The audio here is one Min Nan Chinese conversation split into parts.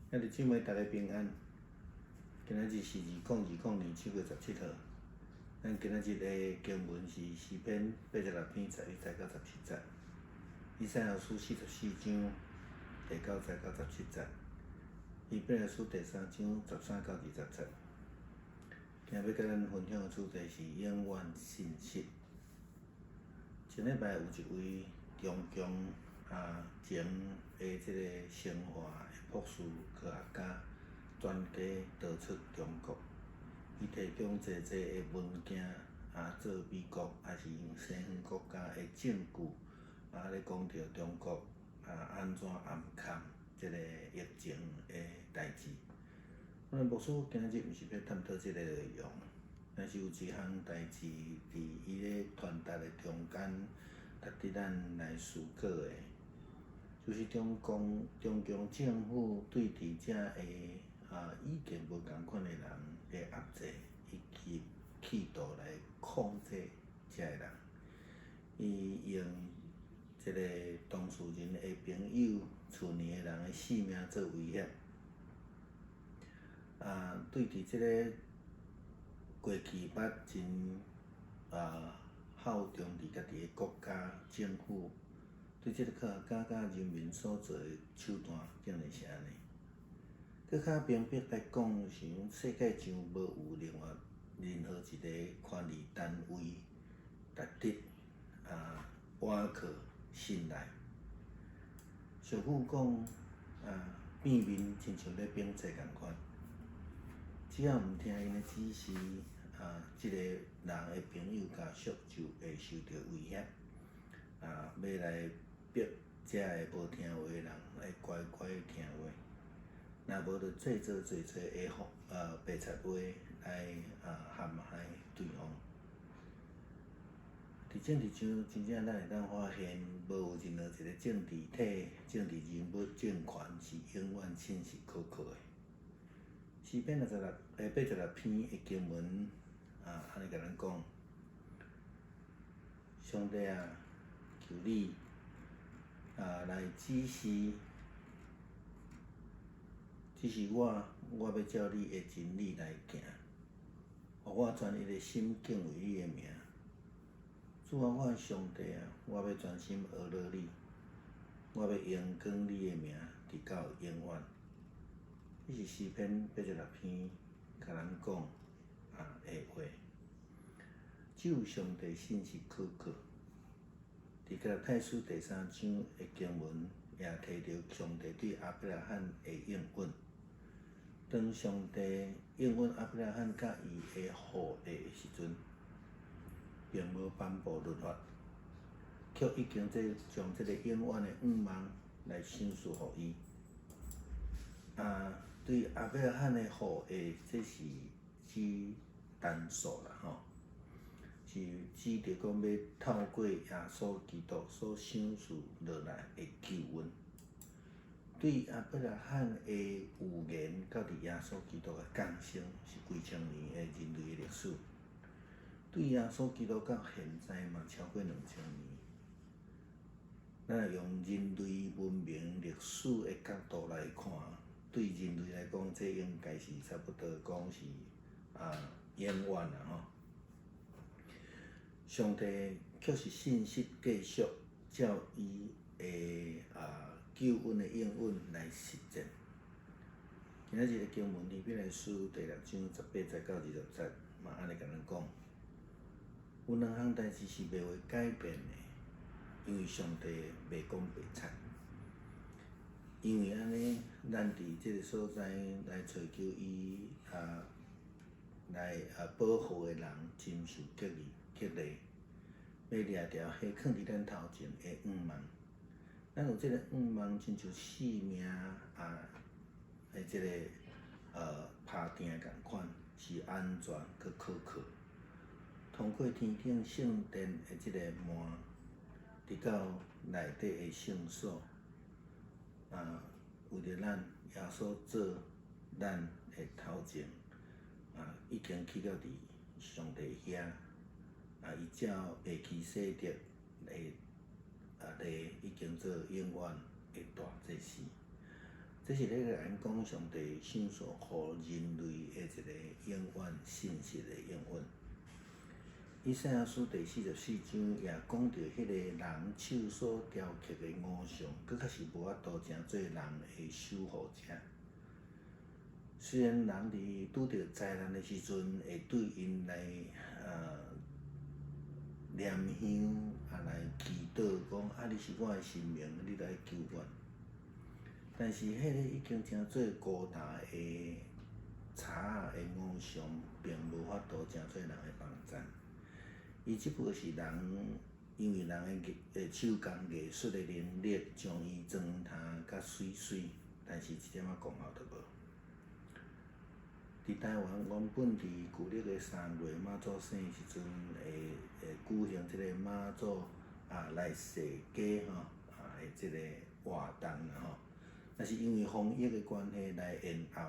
兄弟姊妹，大家平安。今仔日是2020年7月17號。咱今仔日的經文是詩篇86篇11節到17節，以賽亞書44章第9節到17節，希伯來書第3章13到20節。今日欲佮咱分享的主題是永遠信實。前禮拜有一位中共前的這個生化的博士科學家，全家逃出中國。伊提供濟濟的文件做美國抑是西方國家的證據，咧講著中國按怎暗崁這個疫情的代誌。咱牧師今仔日毋是欲探討這個內容，但是有一項代誌佇伊咧傳達的中間，值得咱來思考的，就是中共政府對佇遮的意見無仝款的人的壓制，以及企圖來控制遮的人。伊用這個當事人的朋友、厝內的人的性命做威脅。對佇這个過去捌真效忠佇家己的國家政府，對這个科學家佮人民所做的手段，竟然是按呢。閣較明白來講，是講世界上無有另外任何一个權力單位值得倚靠信賴。俗語講變面親像咧反冊仝款，只要毋聽𪜶的指示，這个人的朋友家屬就會受著威脅，欲來逼遮个無聽話的人來乖乖聽話，若無就製造濟濟的白賊話來陷害對方。佇政治上，真正咱會當發現，無有任何一个政治體、政治人物、政權是永遠信實可靠的。詩篇86篇的經文按呢共咱講：上帝啊，求你來指示，指示我，我欲照你的真理來行，予我專一的心敬畏你的名。主啊，我的上帝啊，我欲專心學樂你，我欲榮光你的名，直到永遠。這是詩篇八十六篇，共咱講的話。只有上帝信實可靠。佇加拉太書第三章的經文，也提著上帝對亞伯拉罕的應允。當上帝應允亞伯拉罕佮伊的後裔的時陣，並無頒布律法，卻已經這將這个永遠的願望來賞賜予伊。對亞伯拉罕的後裔，這是指單數啦吼，是指著講欲透過耶穌基督所賞賜落來的救恩。對亞伯拉罕的預言，到佇耶穌基督的降生，是幾千年的人類的歷史。對耶穌基督到現在嘛超過2000年。咱若用人類文明歷史的角度來看，對人類來講，這應該是差不多講是永遠啦吼。上帝卻是信實繼續照伊的救恩的應允來實踐。今仔日的經文希伯來書第6章18節到20節，嘛按呢共咱講。有兩項代誌是袂會改變的，因為上帝袂講白賊。因為按呢，咱佇這个所在來揣求伊來保護的人，真受激勵激勵，欲掠著彼囥佇咱頭前的向望。咱有這个向望，親像性命的這个拍碇仝款，是安全閣可靠。通過天頂聖殿的這个幔，直到內底的聖所，為著咱耶穌做咱的頭前，已經去到佇上帝遐，伊照麥基洗德的例，已經做永遠的大祭司。這是咧共咱講上帝賞賜予人類的一個永遠信實的應允。以賽亞書第四十四章也講著彼個人手所雕刻的偶像，閣較是無法度成做人的守護者。雖然人佇拄著災難的時陣，會對𪜶來念香啊來祈禱，講啊你是我的神明，你來救我。但是彼个已經成做孤單的柴仔的偶像，並無法度成做人的幫贊。伊只不過是人，因為人的手工藝術的能力，將伊裝呾較媠媠，但是一點仔功效都無。佇台灣原本佇舊曆的3月媽祖生的時陣，會舉行這個媽祖啊來踅街吼啊的這个活動啦吼，但是因為防疫的關係來延後，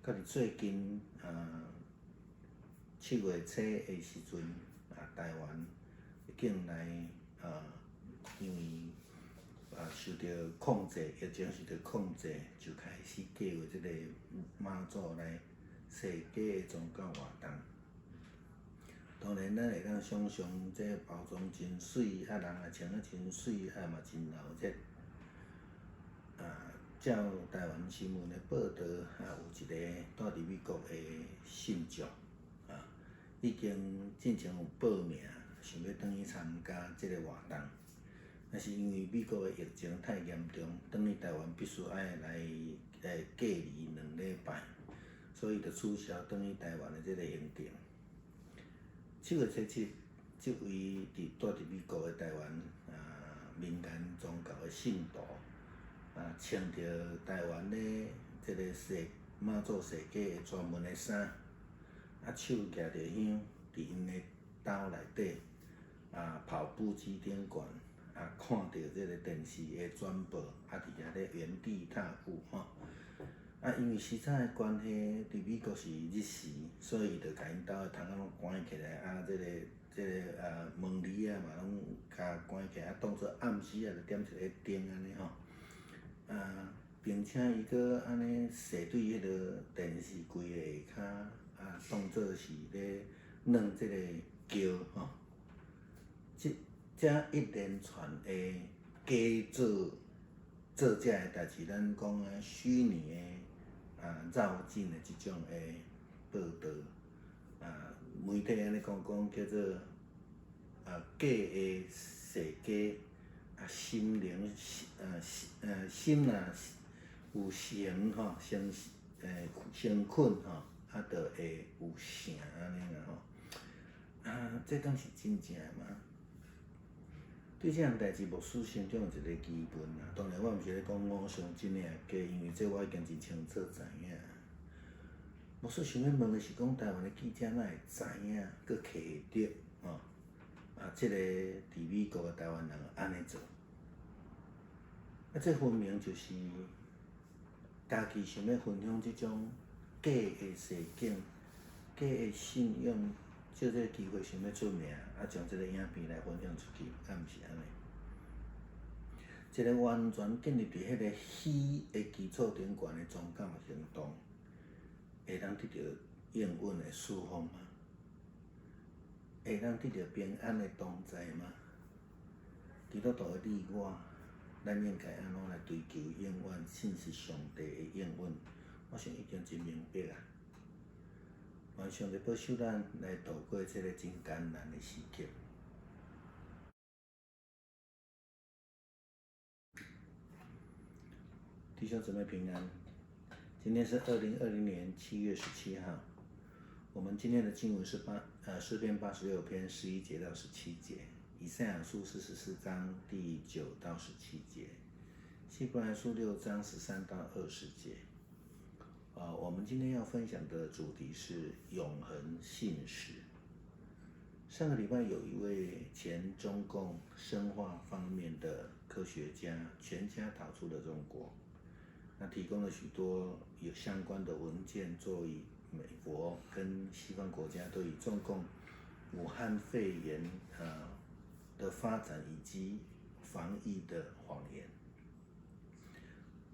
到佇最近啊7月初的時陣。啊，台灣境內啊，因為啊受著控制，疫情受著控制，就開始計劃這个媽祖來踅街的宗教活動。當然，咱會當想像，這包裝真媠，啊人也穿得真媠，啊嘛真鬧熱。啊，照台灣新聞的報導，啊有一个蹛佇美國的信眾。已經進前有報名，想欲轉去參加這个活動，但是因為美國的疫情太嚴重，轉去台灣必須愛來隔離2禮拜，所以就取消轉去台灣的這个行程。7月初七，這位佇蹛佇美國的台灣啊民間宗教的信徒啊，穿著台灣的這个踅媽祖踅街的專門的衫。啊，手舉著香，佇𪜶的兜內底，啊，跑步機頂懸，啊，看著這个電視的轉播，啊，佇遐咧原地踏步吼。啊，因為時差的關係，佇美國是日時，所以伊就共𪜶兜的窗仔攏關起來，啊，這个啊門簾仔嘛攏共關起來，啊，當做暗時啊，就點一个燈按呢吼。啊，並且伊閣按呢踅對彼个電視櫃的下跤。啊，當做是咧軟這个轎吼，這這一連串的假做做這个代誌，咱講的虛擬的啊繞境的這種的報導，啊，媒體按呢講講叫做啊假的踅街，啊心靈啊心若有誠吼，誠懇吼。啊，就會有成按呢啦吼。啊，這敢是真正的嗎？對這項代誌，牧師心中有一个疑問啊。當然，我毋是咧講偶像真的抑假，因為這我已經真清楚知影。牧師想欲問的是講，台灣的記者哪會知影，閣揢會著吼？啊，這个佇美國的台灣人按呢做，啊，這分明就是家己想欲分享這種。假的踅景，假的信仰，藉這个機會想欲出名，啊，將這个影片來分享出去，敢毋是按呢？一个完全建立佇彼个虛的基礎頂懸的宗教行動，會當得著應允的祝福嗎？會當得著平安的同在嗎？基督徒的你我，咱應該按怎來追求永遠信實上帝的應允？我想已經真明白啊！願上帝保守咱來度過這个真艱難的時刻。弟兄姊妹平安，今天是2020年7月17號。我們今天的經文是詩篇86篇11節到17節，以賽亞書44章第9到17節，希伯來書6章13到20節。我們今天要分享的主題是永恆信實。上個禮拜有一位前中共生化方面的科學家，全家逃出了中國，那提供了許多有相關的文件，作為美國跟西方國家對於中共武漢肺炎的發展以及防疫的謊言。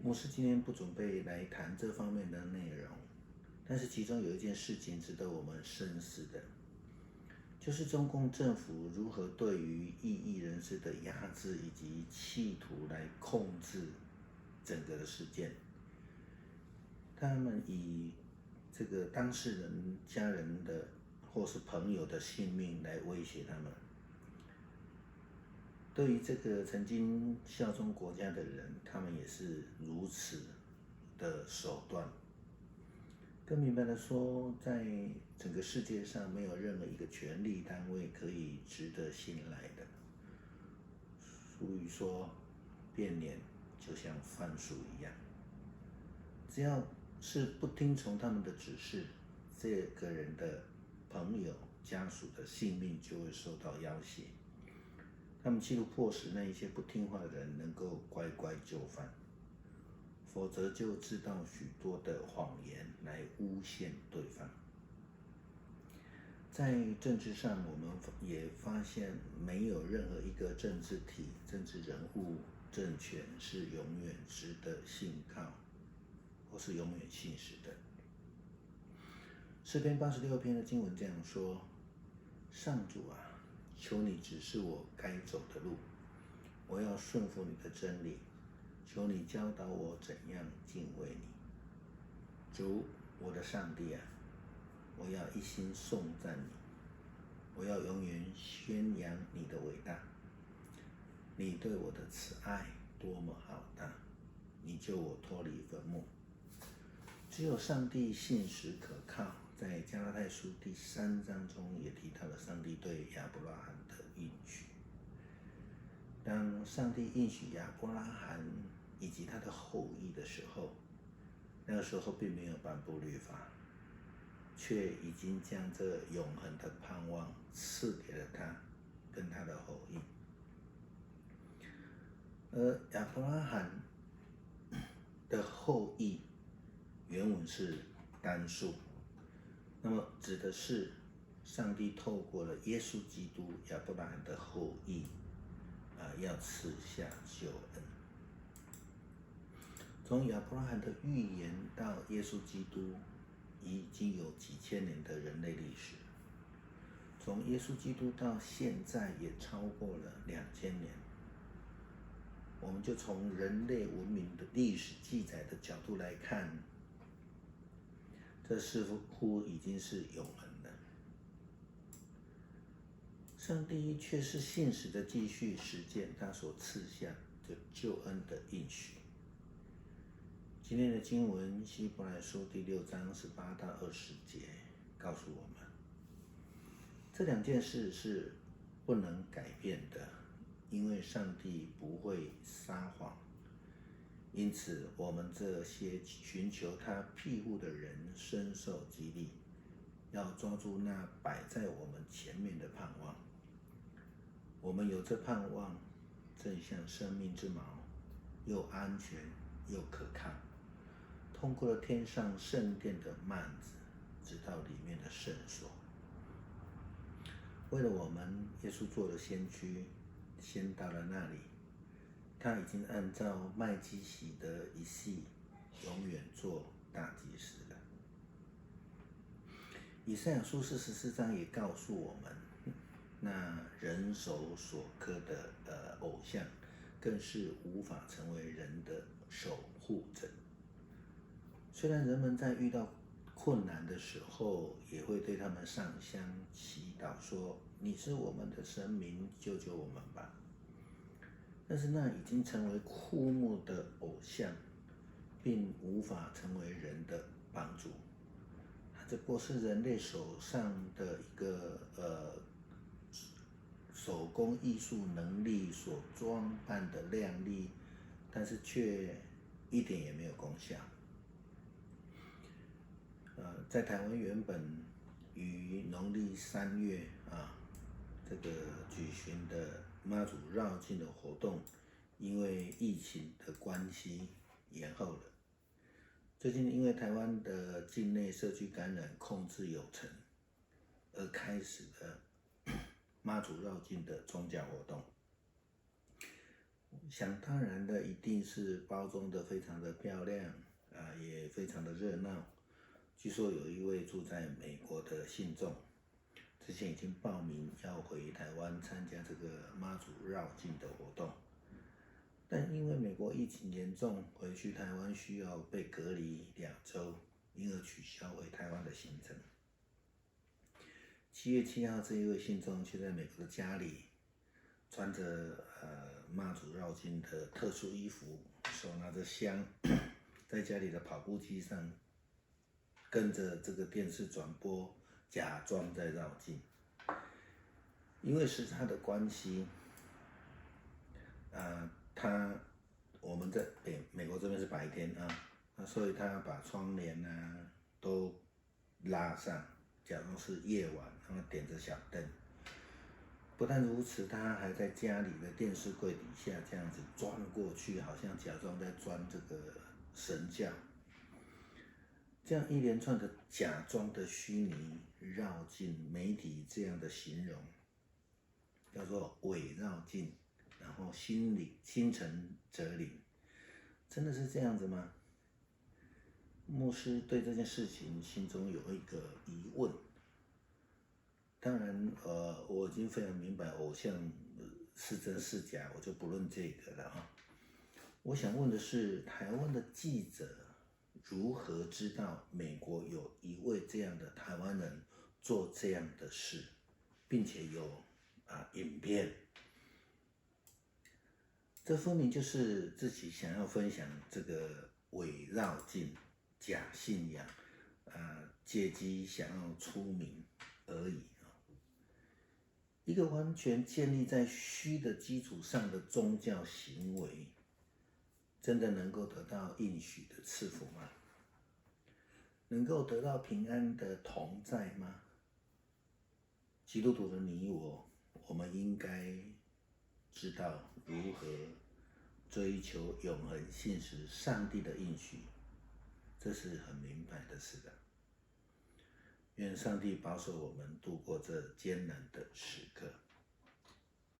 牧師今天不準備來談這方面的內容，但是其中有一件事情值得我們深思的，就是中共政府如何對於異議人士的壓制以及企圖來控制整個的事件。他們以這個當事人家人的或是朋友的性命來威脅他們。對於這個曾經效忠國家的人，他們也是如此的手段。更明白的說，在整個世界上，沒有任何一個權力單位可以值得信賴的。俗語說，變臉就像番薯一樣，只要是不聽從他們的指示，這個人的朋友、家屬的性命就會受到要挾。他們企圖迫使那一些不聽話的人能夠乖乖就範，否則就製造許多的謊言來誣陷對方。在政治上，我們也發現沒有任何一個政治體、政治人物、政權是永遠值得信靠，或是永遠信實的。詩篇86篇的經文這樣說：上主啊，求你指示我該走的路，我要順服你的真理。求你教導我怎樣敬畏你，主，我的上帝啊，我要一心頌讚你，我要永遠宣揚你的偉大。你對我的慈愛多麼浩大，你救我脫離墳墓。只有上帝信實可靠，在加拉太書第3章中也提到了上帝對亞伯拉罕的應許。當上帝應許亞伯拉罕以及他的後裔的時候，那個時候並沒有頒布律法，卻已經將這永恆的盼望賜給了他跟他的後裔。而亞伯拉罕的後裔，原文是單數，那麼指的是上帝透過了耶穌基督亞伯拉罕的後裔，要賜下救恩。從亞伯拉罕的預言到耶穌基督，已經有幾千年的人類歷史。從耶穌基督到現在也超過了2000年。我們就從人類文明的歷史記載的角度來看，這似乎已經是永恆的。上帝卻是信實的，繼續實踐他所賜下的救恩的應許。今天的經文希伯來書第6章18到20節告訴我們，這兩件事是不能改變的，因為上帝不會撒謊。因此，我們這些尋求他庇護的人深受激勵，要抓住那擺在我們前面的盼望。我們有這盼望，正像生命之錨，又安全又可靠。通過了天上聖殿的幔子，直到裡面的聖所。為了我們，耶穌做了先驅，先到了那裡。他已經按照麥基洗德一系，永遠做大祭司了。以賽亞書44章也告訴我們，那人手所刻的偶像，更是無法成為人的守護者。雖然人們在遇到困難的時候，也會對他們上香祈禱，說：“你是我們的神明，救救我們吧。”但是那已經成為枯木的偶像，並無法成為人的幫助。它只不過是人類手上的一個手工藝術能力所裝扮的靚麗，但是卻一點也沒有功效。在台灣原本於農曆3月啊，這個舉行的媽祖繞境的活動，因為疫情的關係延後了。最近因為台灣的境內社區感染控制有成，而開始了媽祖繞境的宗教活動。想當然的，一定是包裝得非常的漂亮啊，也非常的熱鬧。據說有一位住在美國的信眾，之前已經報名要回台灣參加這個媽祖繞境的活動，但因為美國疫情嚴重，回去台灣需要被隔離2週，因而取消回台灣的行程。7月7號，這一位信眾卻在美國的家裡，穿着媽祖繞境的特殊衣服，手拿着香，在家裡的跑步機上，跟着這個電視轉播，假裝在繞境。因為時差的關係，啊，我們在美國這邊是白天啊，所以他把窗簾啊都拉上，假裝是夜晚，然後點着小燈。不但如此，他還在家裡的電視櫃底下這樣子鑽過去，好像假裝在鑽這個神轎。這樣一連串的假裝的虛擬繞境，媒體這樣的形容，叫做偽繞境，然後心裡心誠則靈，真的是這樣子嗎？牧師對這件事情心中有一個疑問。當然，我已經非常明白偶像是真是假，我就不論這個了哈。我想問的是，台灣的記者如何知道美國有一位這樣的台灣人做這樣的事，並且有影片？這分明就是自己想要分享這個偽繞境、假信仰，借機想要出名而已。一個完全建立在虛的基礎上的宗教行為，真的能夠得到應許的賜福嗎？能夠得到平安的同在嗎？基督徒的你我，我們應該知道如何追求永恆信實上帝的應許，這是很明白的事的。願上帝保守我們度過這艱難的時刻。